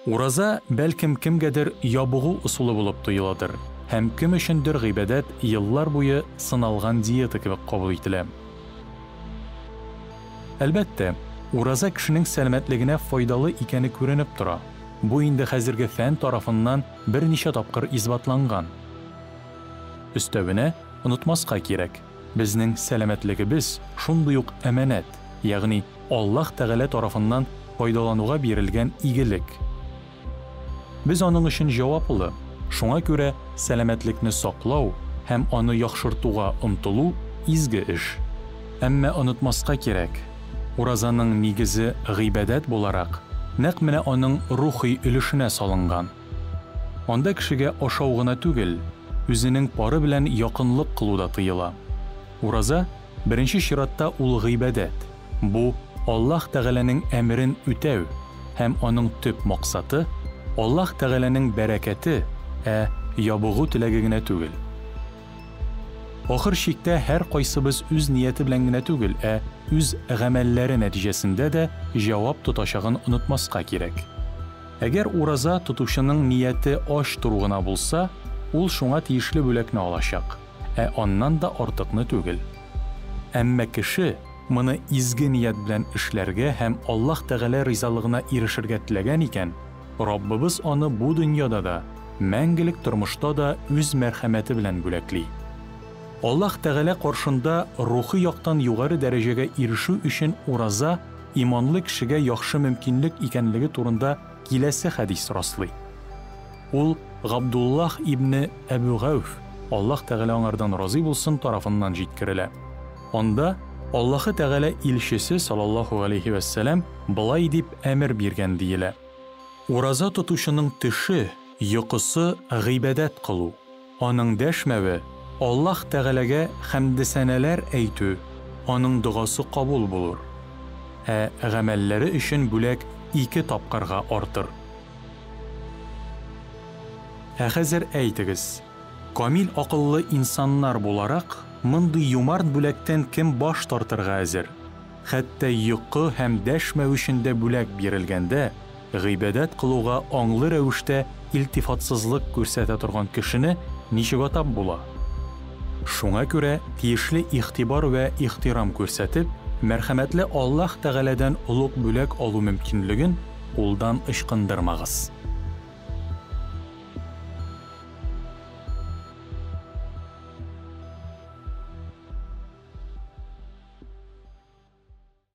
Ураза, бәлкем, кемгәдер ябыгу ысулы булып тоеладыр һәм кем өчендер гыйбадәт еллар буе сыналган диета кебек кабул ителә. Әлбәттә, ураза кешенең сәламәтлегенә файдалы икәне күренеп тора. Бу инде хәзерге фән тарафыннан берничә тапкыр исбатланган. Өстәвенә, онытмаска кирәк, безнең сәламәтлегебез шундый ук әманәт, ягъни Аллаһ Тәгалә тарафыннан файдалануга бирелгән игелек. Без аның өчен җаваплы, шуңа күрә сәламәтлекне саклау һәм аны яхшыртуга омтылу, изге эш. Әмма онытмаска кирәк, уразаның нигезе гыйбадәт буларак, нәкъ менә аның рухи өлешенә салынган. Анда кешегә ашау гына түгел, үзенең пары белән якынлык кылу да тыела. Ураза, беренче чиратта ул гыйбадәт, бу, Аллаһ Тәгаләнең әмерен үтәү һәм аның төп максаты, Аллаһ Тәгаләнең бәрәкәте, ә ябыгу теләге генә түгел. Ахыр чиктә һәркайсыбыз үз нияте белән генә түгел, ә үз гамәлләре нәтиҗәсендә дә җавап тотачагын онытмаска кирәк. Әгәр ураза тотучының нияте ач тору гына булса, ул шуңа тиешле бүләкне алачак, ә аннан да артыкны түгел. Әмма кеше моны изге ният белән эшләргә һәм Аллаһ Тәгалә ризалыгына ирешергә теләгән икән, Раббыбыз аны бу дөньяда да, мәңгелек тормышта да үз мәрхәмәте белән бүләкли. Аллаһ Тәгалә каршында рухи яктан югары дәрәҗәгә ирешү өчен ураза иманлы кешегә яхшы мөмкинлек икәнлеге турында киләсе хәдис раслый. Ул Габдуллаһ ибне Әбү Гәүф, Аллаһ Тәгалә аңардан разый булсын, тарафыннан җиткерелә. Анда Аллаһы Тәгалә илчесе саллаллаһу галәйһи вәссәлам болай дип әмер биргән диелә, Ураза тотучының төше, йокысы гыйбадәт кылу, аның дәшмәве, Аллаһ Тәгаләгә хәмдесәнәләр әйтү, аның догасы кабул булыр, ә гамәлләре өчен бүләк ике тапкырга артыр. Ә хәзер әйтегез, камил акыллы инсаннар буларак, мондый юмарт бүләктән кем баш тартырга әзер? Хәтта йокы һәм дәшмәү өчен дә бүләк бирелгәндә, гыйбадәт кылуга аңлы рәвештә илтифатсызлык күрсәтә торган кешене ничек атап була? Шуңа күрә тиешле игътибар вә ихтирам күрсәтеп, мәрхәмәтле Аллаһ Тәгаләдән олуг бүләк алу мөмкинлеген кулдан ычкындырмагыз.